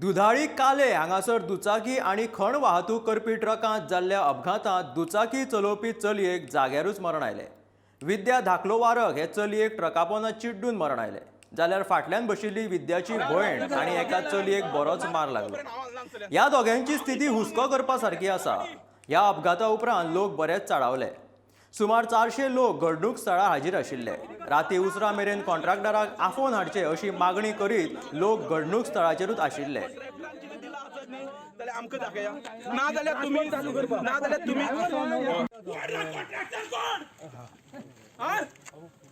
दुधाळी काले हांगासर दुचाकी आनी खण वाहतूक करपी ट्रकांत जाल्ल्या अपघातांत दुचाकी चलोवपी चलयेक जाग्यारूच मरण आयलें. विद्या धाकलो वारक हे चलयेक ट्रकापोना चिड्डून मरण आयलें, जाल्यार फाटल्यान बशिल्ली विद्याची भयण आनी एका चलयेक बरोच मार लागलो. ह्या दोगांची स्थिती हुस्को करपा सारकी आसा. ह्या अपघाता उपरांत लोक बरेच चाळावले. सुमार 400 लोक घडणूक स्थळार हाजीर आशिल्ले. राती उसरां मेरेन कॉन्ट्रॅक्टराक आफोवन हाडचे अशी मागणी करीत लोक घडणूक स्थळाचेरूच आशिल्ले. जाल्यार आमकां दाखया, ना जाल्यार तुमी, ना जाल्यार तुमी कॉन्ट्रॅक्टर कोण?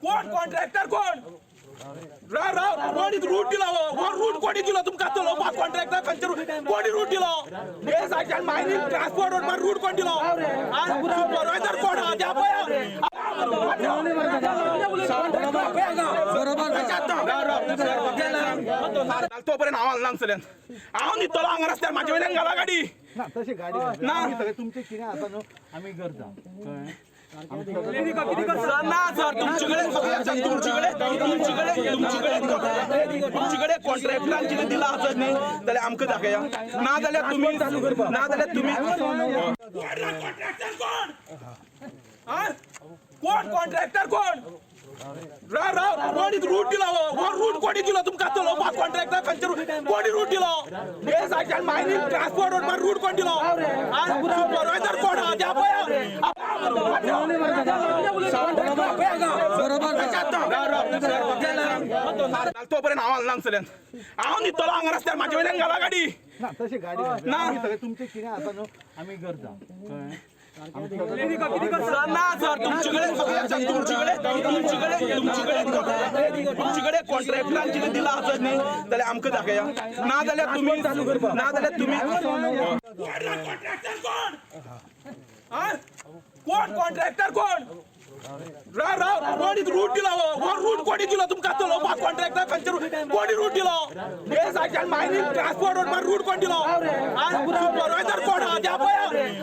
कोण कॉन्ट्रॅक्टर कोण? राव राव, कोणी रूट दिलो? हो रूट कोणी दिलो तुमकां चलोवपाक? कॉन्ट्रॅक्टर खंयचे कोणी रूट दिलो? हे सायडच्यान मायनींग ट्रान्सपोर्ट रोड रूट कोण दिलो? सुपरवायझर कोण आहा त्या पळय. तो पर्यंत हांव हालना हांगसरल्यान. हांव न्हिदतलो हांगा रस्त्यार, म्हाजे वयल्यान घाला गाडी. ना, तशी गाडी ना. सगळें तुमचें कितें आसा न्हू, आमी करता, कळ्ळें? सर, ना सर, तुमचे कडेन, तुमचे कडेन, तुमचे कडेन, तुमचे कडेन, तुमचे कडेन कॉन्ट्रॅक्टरान कितें दिलां आसत न्ही जाल्यार आमकां दाखया, ना जाल्यार तुमी, ना जाल्यार तुमी कॉन्ट्रॅक्टर कोण? कोण कॉन्ट्रॅक्टर कोण? राव राव, कोणी रूट दिलो? हो रूट कोणी दिलो तुमकां चलोवपाक? कॉन्ट्रॅक्टर खंयचे कोणी रूट दिलो? हे सायडच्यान मायनींग ट्रान्सपोर्ट रोड रूट कोण दिलो? सुपरवायझर कोण आहा त्या पळय. तो पर्यंत हांव हालना हांगसरल्यान. हांव न्हिदतलो हांगा रस्त्यार, म्हाजे वयल्यान घाला गाडी. ना, तशी गाडी ना. सगळें तुमचें कितें आसा न्हू, आमी करता, कळ्ळें? सर, ना सर, तुमचे कडेन, तुमचे कडेन, तुमचे कडेन, तुमचे कडेन, तुमचे कडेन कॉन्ट्रॅक्टरान कितें दिलां आसत न्ही जाल्यार आमकां दाखया, ना जाल्यार तुमी, ना जाल्यार तुमी कॉन्ट्रॅक्टर कोण? कोण कॉन्ट्रॅक्टर कोण? राव राव, कोणी रूट दिलो? हो रूट कोणी दिलो तुमकां चलोवपाक? कॉन्ट्रॅक्टर खंयचे कोणी रूट दिलो? हे सायडच्यान मायनींग ट्रान्सपोर्ट रोड रूट कोण दिलो? सुपरवायझर कोण आहा त्या पळय.